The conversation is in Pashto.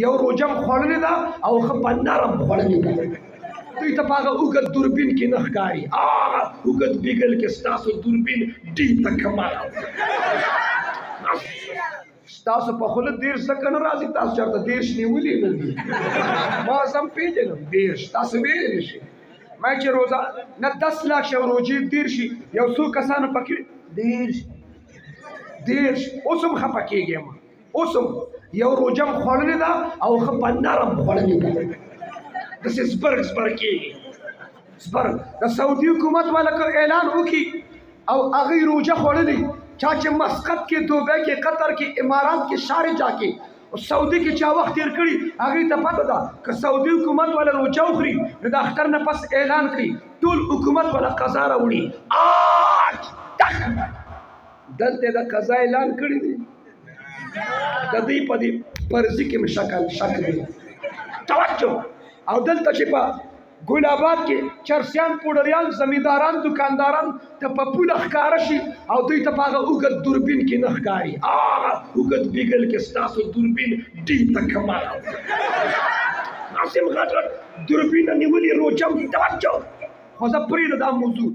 یو روجم خوړلې ده او ښه په نرم خوړلې ده. دوی ته په هغه اوږد دوربین کې نه ښکاري، هغه اوږد بیګل کې ستاسو دوربین ډي ته کمال. ستاسو په خوله 30 ځکه نه راځي، تاسو چېرته 30 نیولي نه دي. ما سم پېژنم 30 تاسو ویلی نه شئ. ما چې روزه نه 10 لاک شو روژې 30 شي، یو څو کسانو پکې 30 30 اوس هم خفه کېږم. اوس هم یو روژه هم خوړلې ده او ښه په نرم خوړلې ده، داسې زبرګ زبرګ کېږي زبرګ. د سعودي حکومت والا که اعلان وکړي او هغوی روژه خوړلې، چا چې مسقط کې، دوبۍ کې، قطر کې، امارات کې، شارجه کې، سعودي کې چا وخت تېر کړي، هغوی ته پته ده که سعودي حکومت والا روژه وخوري نو د اختر نه پس اعلان کوي، ټول حکومت والا قضا راوړي. آج تک دلته د قضا اعلان کړی دی، د دوی په دې پرزي کې مې شک دی. توجه. او دلته چې په ګل آباد کې چرسیان، پوډریان، زمینداران، دکانداران ته په پوله ښکاره شي او دوی ته په هغه اوږد دوربین کې نه ښکاري، هغه اوږد بیګل کې ستاسو دوربین ډي ته کمال. هسې هم غټ غټ دوربینه نیولي روجم. توجه. خو زه پرېږده دا موضوع.